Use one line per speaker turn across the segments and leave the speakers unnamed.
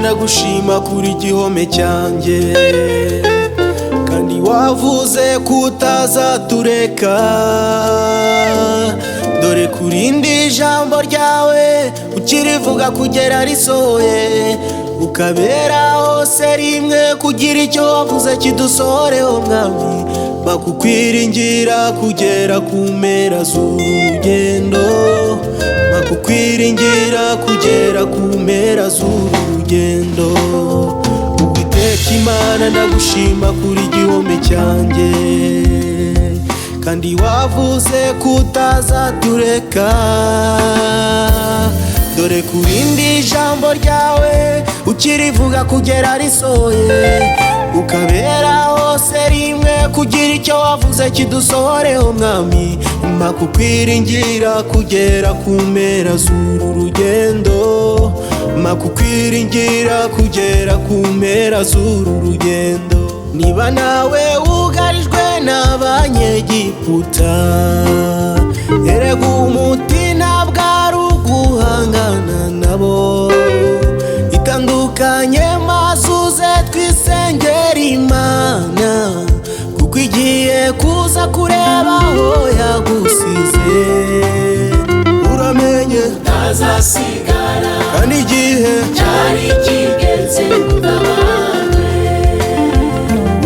Ndagushima kuri gihome cyanjye, kandi wavuze kutazatureka. Dore kurindi ijambo ryawe ukirivuga kugera risohoye, ukabera hose rimwe kugira icyo wavuze kidusohoreho mwami. Bakukwiringira kugera ku mpera z'urugendo, bakukwiringira kugera ku mpera z'urugendo. Uwiteka Imana ndagushima kuri gihome cyanjye, kandi wavuze kutazatureka. Dore kurindi ijambo ryawe ukirivuga kugera risohoye, ukabera hose rimwe kugira icyo wavuze kidusohoreho mwami. Makukwiringira kugera ku mpera z'uru rugendo, makukwiringira kugera ku mpera z'uru rugendo. Niba nawe wugarijwe n'abanyegiputa, erega umuti ntabwo ari uguhangana nabo. Itandukanye maze uze twisengera Imana, kuko igiye kuza kureba aho yagusize. Uramenye
Ntazasigara,
kandi igihe
cyari kigeze utabarwe.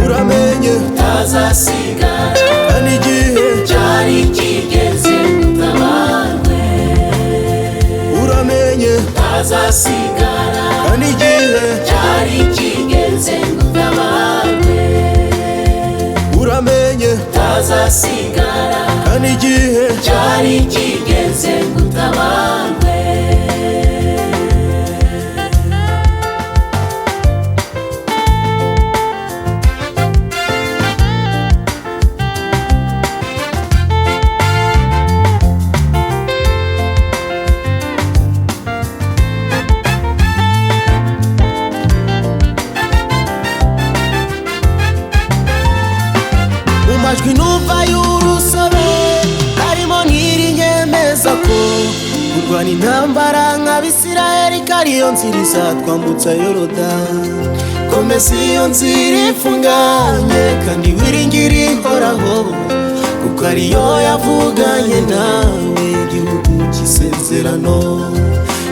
Uramenye
Ntazasigara,
kandi igihe
cyari kigeze utabarwe.
Uramenye
Ntazasigara,
kandi igihe
cyari kigeze utabarwe.
Uramenye
Ntazasigara,
kandi igihe
cyari kigeze utabarwe.
Mu majwi numva y'urusobe harimo nyemeza ko kurwana intambara nk'Abisirayeli ko ariyo nzira izatwambutsa Yorodani. Komeza iyo nzira ifunganye kandi wiringire Ihoraho, kuko ariyo yavuganye nawe igihugu cy'isezerano.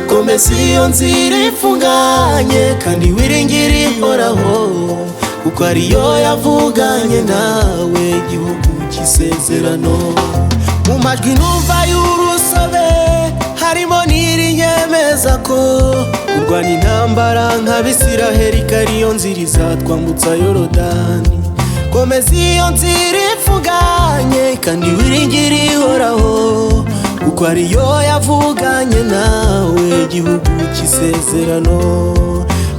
Komeza iyo nzira ifunganye kandi wiringire Ihoraho, kuko ariyo yavuganye nawe igihugu cy'isezerano. Mu majwi numva y'urusobe harimo nyemeza ko kurwana intambara nk'Abisiraheli ko ariyo nzira izatwambutsa Yorodani. Komeza iyo nzira ifunganye kandi wiringire Ihoraho, kuko ariyo yavuganye nawe igihugu cy'isezerano.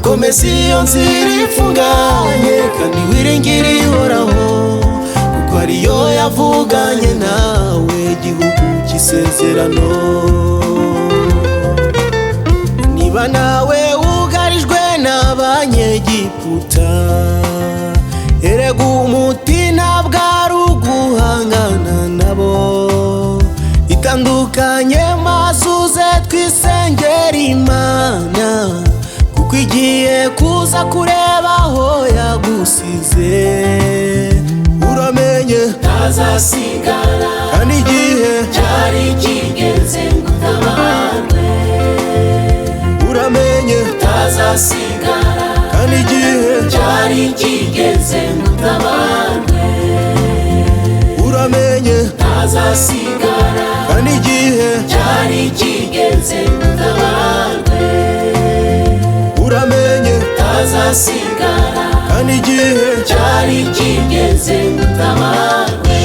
Komeza iyo nzira ifunganye kandi wiringire Ihoraho, kuko ariyo yavuganye nawe igihugu cy'isezerano. Niba nawe wugarijwe n'abanyegiputa, erega umuti ntabwo ari uguhangana nabo. Itandukanye maze uze twisengera Imana, kuko igiye kuza kureba aho yagusize. Uramenye
Ntazasigara,
kandi igihe
cyari kigeze utabarwe.
Uramenye
Ntazasigara,
kandi igihe
cyari kigeze utabarwe.
Uramenye
Ntazasigara,
kandi igihe
cyari kigeze utabarwe.
Uramenye
Ntazasigara,
kandi igihe
cyari kigeze utabarwe.